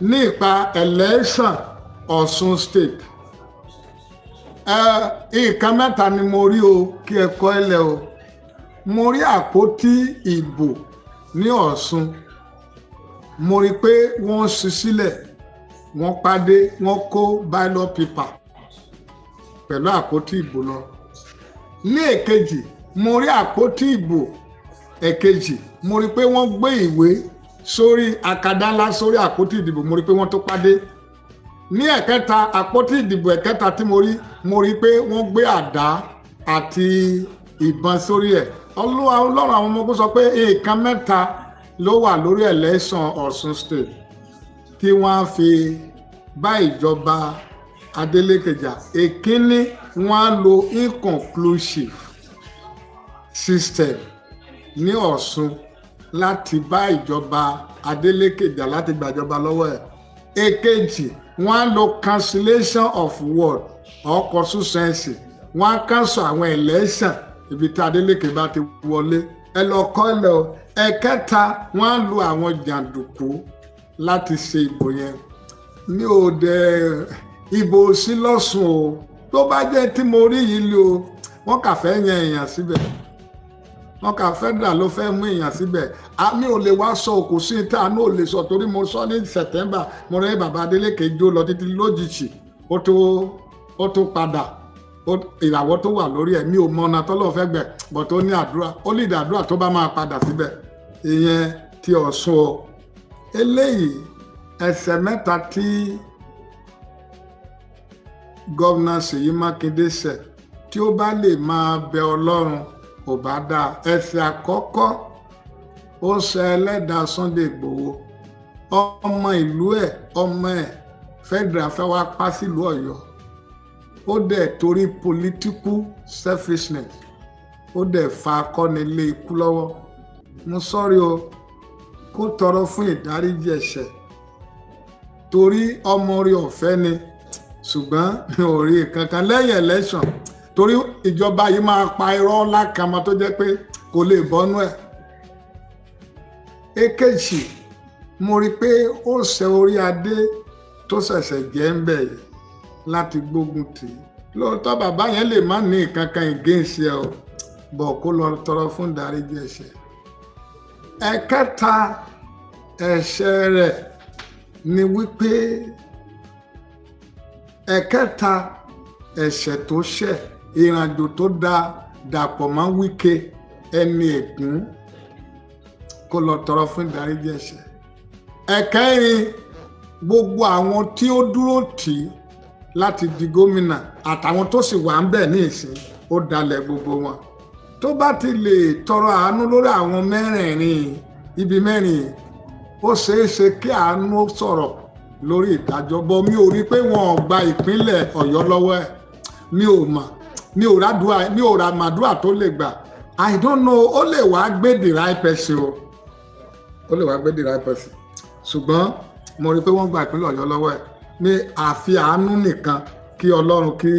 Speaker 2: ní ipa election Ọ̀ṣun State. Ẹ nǹkan mẹ́ta ni mo rí o, kí ẹ kọ́ ẹ lẹ̀ o. Mo rí àpótí ìbò ní Ọ̀ṣun. Mo rí i pé wọ́n ṣí sílẹ̀, wọ́n pàdé, wọ́n kó ballot paper pẹ̀lú àpótí ìbò lọ. Ní èkejì, mo rí àpótí ìbò èkejì, mo rí i pé wọ́n gbé ìwé sórí akadá ńlá sórí àpótí ìdìbò. Mo rí i pé wọ́n tó pàdé. Ní ẹ̀kẹta, àpótí ìdìbò ẹ̀kẹta tí mo rí, mo rí i pé wọ́n gbé àdá àti ìbọn sórí ẹ̀. Ọlọ́run àwọn ọmọ ogun sọ pé nǹkan mẹ́ta ló wà lórí election Ọ̀ṣun State tí wọ́n á fi bá ìjọba Adeleke jà. Èkínní, wọ́n á lo inconclusive system ní Ọ̀ṣun láti bá ìjọba Adeleke jà, láti gbàjọba lọ́wọ́ ẹ̀. Èkejì, wọ́n á lo cancellation of ward or constituency. Wọ́n á cancel àwọn election ibi tí Adeleke bá ti wọlé. Ẹ lọ kọ́ ẹ lọ. Ẹ̀kẹta, wọ́n á lo àwọn jàǹdùkú láti ṣe ìbò yẹn. Mi ò dẹ̀ ìbò sí lọ́sùn o. Tó bá jẹ́ tí mo rí yìí lé o, wọ́n kà fẹ́ yan èèyàn síbẹ̀. Wọn kà federal ló fẹ́ mú èèyàn síbẹ̀. Àmì ò lè wá sọ òkú sí tá a ní ò lè sọ, torí mo sọ ní September, mo rẹ́ bàbá Adeleke jó lọ títí, lójijì ó tó padà. Ìràwọ̀ tó wà lórí ẹ̀, mi ò mọ ọ̀nà tọ́lọ́ fẹ́ gbẹ̀ bọ̀ tó ní àdúrà, ó lè dàdúrà tó bá máa padà síbẹ̀. Ìyẹn ti Ọ̀ṣun o. Eléyìí, ẹsẹ̀ mẹ́ta tí Gómìnà Ṣèyí Mákindé ṣẹ̀, tí ó bá lè máa bẹ Ọlọ́run, ò bá dáa. Ẹsẹ̀ àkọ́kọ́, ó ṣe ẹlẹ́dàá Sunday Ìgbòho, ọmọ ìlú ẹ̀, ọmọ ẹ̀ federal fẹ́ wá pa sílùú Ọ̀yọ́. Ó dẹ̀ torí political selfishness, ó dẹ̀ fa akọ́nilé ikú lọ́wọ́. Mo sọ́rí o, kó tọrọ fún ìdáríjì ẹ̀ṣẹ̀, torí ọmọ orí ọ̀fẹ́ ni, ṣùgbọ́n mi ò rí kankan lẹ́yìn election, torí ìjọba yìí máa pa irọ́ ńlá kan mọ́ tó jẹ́ pé kò lè bọ́nú ẹ̀. Èkejì, mo rí i pé ó ṣe orí adé tó ṣẹ̀ṣẹ̀ jẹ́ ń bẹ̀ yìí láti gbógun tì í. Lóòótọ́, bàbá yẹn lè má ní nǹkan kan against ẹ o, bọ̀ kó lọ tọrọ fún ìdáríjì ẹ̀ṣẹ̀. Ẹ̀kẹta ẹ̀ṣẹ̀ rẹ̀ ni wípé, ẹ̀kẹta ẹ̀ṣẹ̀ tó ṣẹ̀, ìrìnàjò tó da dàpọ̀ mọ́ Wike, ẹni ègún, kó lọ tọrọ fún ìdáríjì ẹ̀ṣẹ̀. Ẹ̀kẹrin, gbogbo àwọn tí ó dúró tì í láti di gómìnà àtàwọn tó sì wà ń bẹ̀ ní ìsìn, ó dalẹ̀ gbogbo wọn. Tó bá ti lè tọrọ àánú lórí àwọn mẹ́rẹ̀ẹ̀rin, ibi mẹ́rin, ó ṣeé ṣe kí àánú sọ̀rọ̀ lórí ìdájọ́. Bọ́ mi ò rí pé wọn ò gba ìpínlẹ̀ Ọ̀yọ́ lọ́wọ́ ẹ̀. Mi ò mọ̀, mi ò ràdúrà, mi ò rà màdúrà tó lè gbà. I don't know. Ó lè wá gbé the right person o, ó lè wá gbé the right person, ṣùgbọ́n mo rí i pé wọ́n gba ìpínlẹ̀ Ọ̀yọ́ lọ́wọ́ ẹ̀ ní àfi àánú nìkan, kí Ọlọ́run kí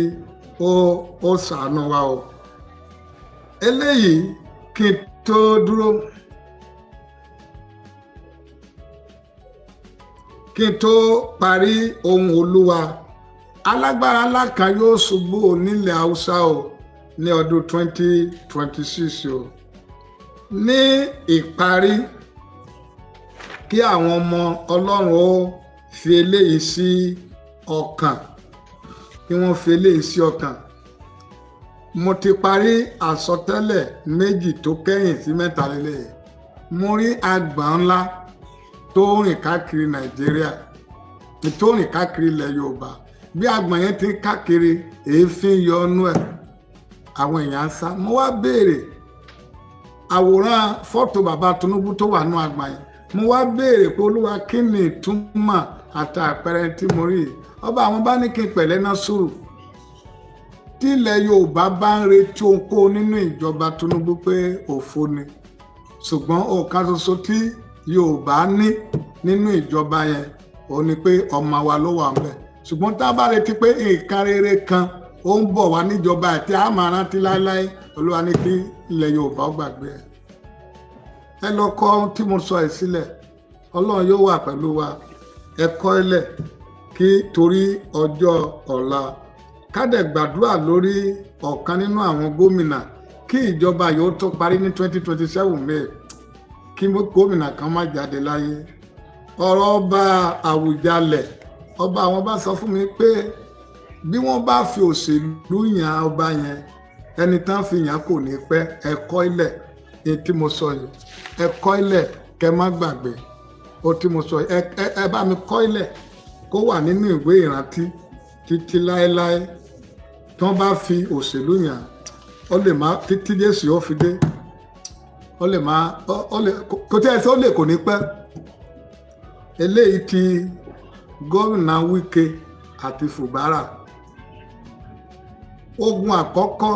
Speaker 2: ó ṣàánú wa o. Eléyìí, kí n tó dúró, kí n tó parí, ohun Olúwa, alágbára ńlá kan yóò ṣubú nílẹ̀ Haúsá o ní ọdún 2026 o. Ní ìparí, kí àwọn ọmọ Ọlọ́run ó fi eléyìí sí ọkàn, kí wọ́n fi eléyìí sí ọkàn. Mo ti parí àsọtẹ́lẹ̀ méjì tó kẹ́yìn sí mẹ́ta lélẹ̀. Mo rí àgbọ̀n ńlá tó rìn káàkiri Nàìjíríà, tó rìn káàkiri ilẹ̀ Yorùbá. Bí àgbọ̀n yẹn ti ń káàkiri, èéfín yọ ọ́nú ẹ̀, àwọn èèyàn ń sá. Mo wá béèrè àwòrán fọ́tò bàbá Tinubu tó wà nù àgbọ̀n yẹn. Mo wá béèrè pé, Olúwa, kí ni ìtumọ̀ àti àpẹẹrẹ tí mo rí yìí? Ọba àwọn bá ní kí n pẹ̀lẹ́ náà sùúrù. Tí ilẹ̀ Yorùbá bá ń retí ohunkóhun nínú ìjọba Tinubu, pé òfo ni, ṣùgbọ́n ọ̀kan ṣoṣo tí Yorùbá ní nínú ìjọba yẹn, ó ní pé ọmọ wa ló wà ńbẹ̀. Ṣùgbọ́n tá a bá retí pé nǹkan rere kan ó ń bọ̀ wá níjọba ẹ̀ tí a máa rántí láéláé, Olúwa ní kí ilẹ̀ Yorùbá ó gbàgbé ẹ̀. Ẹ lọ kọ ohun tí mo sọ ẹ̀ sílẹ̀. Ọlọ́run yóò wà pẹ̀lú wa. Ẹ kọ ilẹ̀ kí torí ọjọ́ ọ̀la. Ká dẹ̀ gbàdúrà lórí ọ̀kan nínú àwọn gómìnà kí ìjọba yóò tó parí ní 2027 May, kí gómìnà kan má jáde láyé. Ọ̀rọ̀ ọba Àwùjalẹ̀, ọba àwọn bá sọ fún mi pé bí wọ́n bá fi òṣèlú yan ọba yẹn, ẹni tán fi yàn kò ní pẹ́. Ẹ̀kọ́ ilẹ̀ ní tí mo sọ yìí, ẹ̀kọ́ ilẹ̀, kẹ́ má gbàgbé ó tí mo sọ yìí. Ẹ bá mi kọ́ ilẹ̀ kó wà nínú ìwé ìrántí títí láéláé. Tí wọ́n bá fi òṣèlú yàn, ó lè má títí Jésù ó fi dé, ó lè má ó lè kò tí ẹ sọ, ó lè kò ní pẹ́. Eléyìí ti gómìnà Wike àti Fubara, ogun àkọ́kọ́,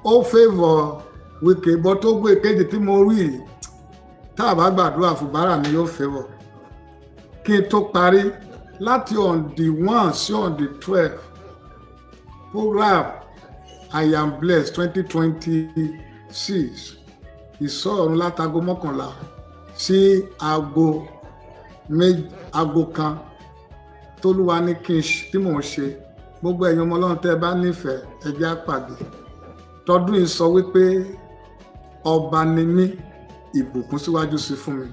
Speaker 2: ó favour Wike, bọ́ tó gbé kejì tí mo rí yìí, tá a bá gbàdúrà, Fubara ni yóò favour. Kí n tó parí, láti on the 1 sí on the 12, program I Am Blessed 2026, ìsọ̀run látago 11 sí aago méjì, aago 1, tólúwa ní kí n tí mò ń ṣe. Gbogbo ẹ̀yin ọmọ Ọlọ́run tẹ́ ẹ bá nífẹ̀ẹ́, ẹ jẹ́ á pàdé. Tọdún yìí sọ wípé ọba ni mí, ìbùkún síwájú sí fún mi.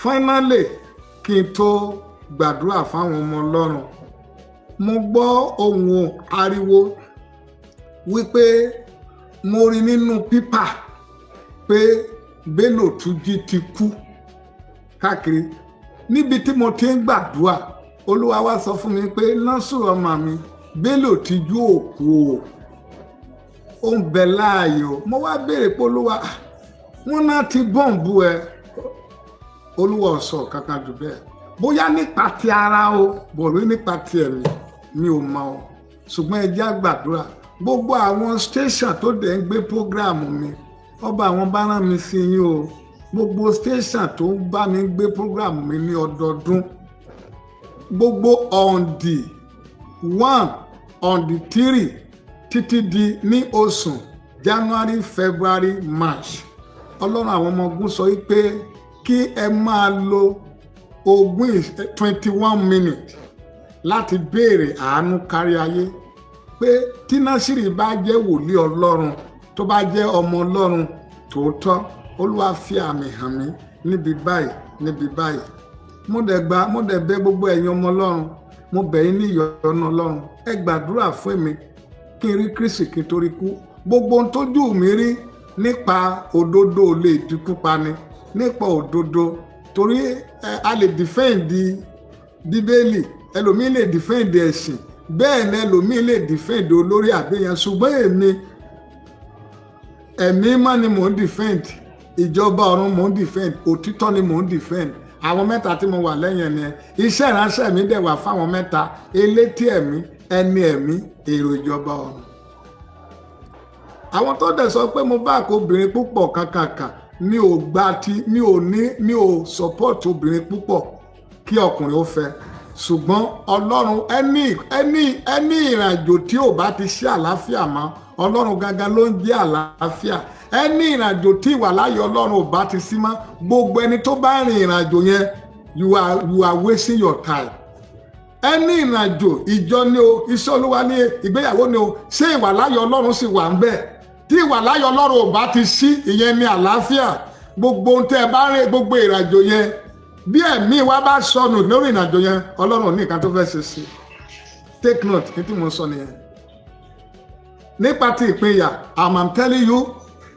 Speaker 2: Finally, kí n tó gbàdúrà fáwọn ọmọ Ọlọ́run, mo gbọ́ ohùn ariwo wípé mo rí nínú pípà pé Bello Turji ti kú káàkiri. Níbi tí mo ti ń gbàdúrà, Olúwa wá sọ fún mi pé, "Násùrù ọmọ mi, Bello Turji ò kú o, ó ń bẹ láàyè o." Mo wá béèrè pé, "Olúwa, wọn náà ti bọ́ǹbù ẹ." Olúwa ò sọ kankan jù bẹ́ẹ̀. Bóyá nípa ti ara o, bọ̀rọ̀ nípa ti ẹ̀mí, mi ò mọ̀ o. Ṣùgbọ́n ẹ jẹ́ á gbàdúrà. Gbogbo àwọn station tó dẹ̀ ń gbé program mi, ọba àwọn bá rán mi sí yín o. Gbogbo station tó ń bá mi gbé program mi ní ọdọọdún, gbogbo on the 1, on the 3, títí di ní oṣù January, February, March, Ọlọ́run àwọn ọmọ ogun sọ wípé kí ẹ máa lo ogún 21 minutes láti béèrè àánú kárí ayé, pé tí Násìrì bá jẹ́ wòlíì Ọlọ́run, tó bá jẹ́ ọmọ Ọlọ́run tòótọ́, Olúwa fi àmì hàn mí níbi báyìí, níbi báyìí. Mo dẹ̀ gba, mo dẹ̀ bẹ̀ gbogbo ẹ̀yin ọmọ Ọlọ́run, mo bẹ̀ yín ní ìyọ́nú Ọlọ́run, ẹ gbàdúrà fún mi kí n rí Kristi kí n torí kú. Gbogbo ohun tójú mi rí nípa òdodo ò lè dínkù pani nípa òdodo, torí a lè defend Bíbélì, ẹlòmíín lè defend ẹ̀sìn, bẹ́ẹ̀ ni ẹlòmíín lè defend olórí àgbéyàn. Ṣùgbọ́n èmi, ẹ̀mí mọ́ ni mò ń defend, ìjọba ọ̀run mò ń defend, òtítọ́ ni mò ń defend. Àwọn mẹ́ta tí mo wà lẹ́yìn ẹni ẹ, iṣẹ́ ìránṣẹ́ mi dẹ̀ wà fáwọn mẹ́ta: elétí ẹ̀mí, ẹni ẹ̀mí, èrò ìjọba ọ̀run. Àwọn tó dẹ̀ sọ pé mo bá kó obìnrin púpọ̀ kankankan, mi ò gba ti, mi ò ní, mi ò support obìnrin púpọ̀ kí ọkùnrin ó fẹ́. Ṣùgbọ́n Ọlọ́run, ẹni ìrìnàjò tí ò bá ti ṣe àlàáfíà mọ́, Ọlọ́run gangan ló ń jẹ́ àlàáfíà. Ẹni ìrìnàjò tí ìwà láàyè Ọlọ́run ò bá ti sí mọ́, gbogbo ẹni tó bá rìn ìrìnàjò yẹn, you are wasting your time. Ẹni ìrìnàjò, ìjọ ni o, iṣẹ́ Olúwa ní, ìgbéyàwó ni o, ṣé ìwà láàyè Ọlọ́run sì wà ń bẹ̀? Tí ìwà láàyè Ọlọ́run ò bá ti sí, ìyẹn ni àlàáfíà. Gbogbo ohun tẹ́ ẹ bá rìn, gbogbo ìrìnàjò yẹn, bí ẹ̀mí wa bá sọnù lórí ìrìnàjò yẹn, Ọlọ́run ò ní nǹkan tó fẹ́ ṣe sí. Take note ní tí mo sọ nìyẹn. Nípa ti ìpínyà, I'm telling you,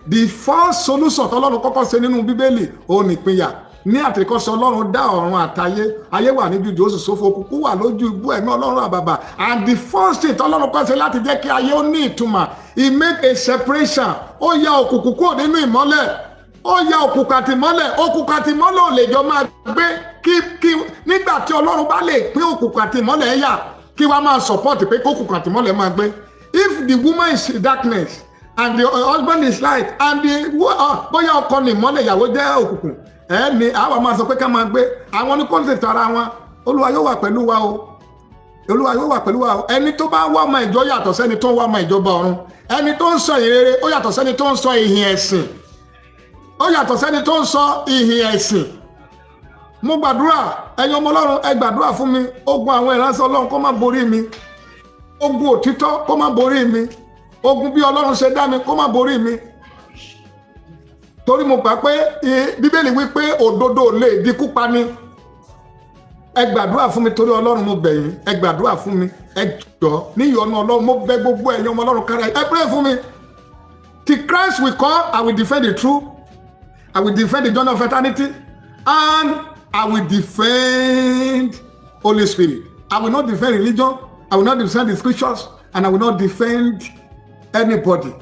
Speaker 2: the first solution tọ́lọ́run kọ́kọ́ ṣe nínú Bíbélì, òun ní ìpínyà. Ní àtìkọ́sọ, Ọlọ́run dá ọ̀run àtayé. Ayé wà ní jújù, ó sì ṣófo, òkùnkùn wà lójú ibú, ẹ̀mí Ọlọ́run àbàbà. And the first thing tọ́lọ́run kọ́ ṣe láti jẹ́ kí ayé ó ní ìtumọ̀, he make a separation. Ó ya òkùnkùn kúrò nínú ìmọ́lẹ̀, ó ya òkùnkùn àti ìmọ́lẹ̀. Òkùnkùn àti ìmọ́lẹ̀ ò lè jọ máa gbé. Kí nígbà tí Ọlọ́run bá lè pín òkùnkùn àti ìmọ́lẹ̀ yà, kí wàá máa support pé kókùnkùn àti ìmọ́lẹ̀ máa gbé? If the woman is darkness and the husband is light, and the bóyá ọkọ ní ìmọ́lẹ̀, ìyàwó jẹ́ òkùnkùn, ẹ ní àwa máa sọ pé ká máa gbé? Àwọn ní kó lè tara wọn. Olúwa yóò wà pẹ̀lú wa o, Olúwa yóò wà pẹ̀lú wa o. Ẹni tó bá wá ọmọ ìjọ yàtọ̀ sẹ́ni tó ń wá ọmọ ìjọba ọ̀run. Ẹni tó ń sọ ìrere, ó yàtọ̀ sẹ́ni tó ń sọ ìhìn ẹ̀sìn, ó yàtọ̀ sẹ́ni tó ń sọ ìhìn ẹ̀sìn. Mo gbàdúrà, ẹ̀yin ọmọ Ọlọ́run, ẹ gbàdúrà fún mi. Ogun àwọn ìránṣẹ́ Ọlọ́run kó má borí mi, ogun òtítọ́ kó má borí mi, ogun bí Ọlọ́run ṣe dá mi kó má borí mi, torí mo gbà pé Bíbélì wí pé òdodo lè dínkù pani. Ẹ gbàdúrà fún mi torí Ọlọ́run, mo bẹ̀ yín, ẹ gbàdúrà fún mi, ẹ jọ̀ọ́, ní ìyọ́nú Ọlọ́run. Mo bẹ̀ gbogbo ẹ̀yin ọmọ Ọlọ́run kára, ẹ pray fún mi. Till Christ will come, I will defend the truth, I will defend the journey of eternity, and I will defend Holy Spirit. I will not defend religion, I will not defend the scriptures, and I will not defend anybody.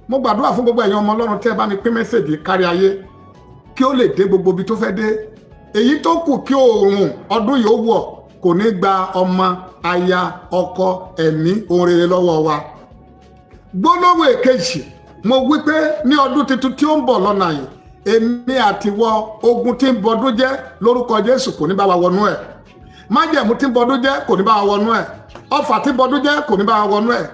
Speaker 2: Mo gbàdúrà fún gbogbo ẹ̀yin ọmọ Ọlọ́run tẹ́ ẹ bá mi pín message kárí ayé, kí ó lè dé gbogbo ibi tó fẹ́ dé. Èyí tó kù kí oòrùn ọdún yìí ó wọ̀, kò ní gba ọmọ, aya, ọkọ, ẹ̀mí, ohun rere lọ́wọ́ wa. Gbólóhùn èkejì, mo wí pé ní ọdún tuntun tí ó ń bọ̀ lọ́nà yìí, èmi àtiwọ, ogun tí ń bọdún jẹ́, lórúkọ Jésù, kò ní bá wa wọnú ẹ̀. Májẹ̀mú tí ń bọdún jẹ́ kò ní bá wa wọnú ẹ̀. Ọfà tí ń bọdún jẹ́ kò ní bá wa wọnú ẹ̀.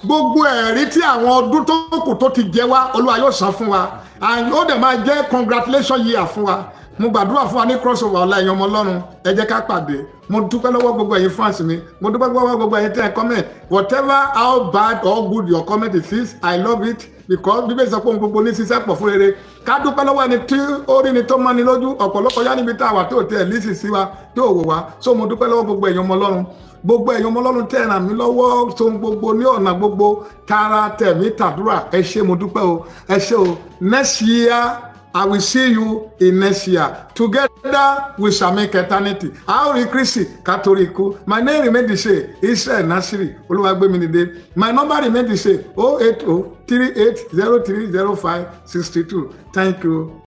Speaker 2: Gbogbo ẹ̀rí tí àwọn ọdún tó kù tó ti jẹ wá, Olúwa yóò san fún wa, and ó dẹ̀ máa jẹ́ congratulation year fún wa. Mo gbàdúrà fún wa ní crossover ọ̀la. Ẹ̀yin ọmọ Ọlọ́run, ẹ jẹ́ ká pàdé. Mo dúpẹ́ lọ́wọ́ gbogbo ẹ̀yin fans mi. Mo dúpẹ́ lọ́wọ́ gbogbo ẹ̀yin tẹ́ ẹ comment. Whatever, how bad or good your comment is, I love it, because Bíbélì sọ pé ohun gbogbo ní ṣiṣẹ́ pọ̀ fún rere. Ká dúpẹ́ lọ́wọ́ ẹni tí ó rí ni tó mọ́ni lójú. Ọ̀pọ̀lọpọ̀ yá níbi tá a wà tó tẹ̀ lísì sí wa tó wò wá. So mo dúpẹ́ lọ́wọ́ gbogbo ẹ̀yin ọmọ Ọlọ́run, gbogbo ẹ̀yin ọmọ Ọlọ́run tẹ́ ràn mí lọ́wọ́ tó ń gbogbo ní ọ̀nà gbogbo, tara, tẹ̀mí, tàdúrà. Ẹ ṣé, mo dúpẹ́ o, ẹ ṣé o. Next year, I will see you in next year. Together we shall make eternity. A ó rí Kristi ká torí ikú. My name remain the same, Israel Nasiri Olúwagbémidìde. My number remain the same, 08038030562. Thank you.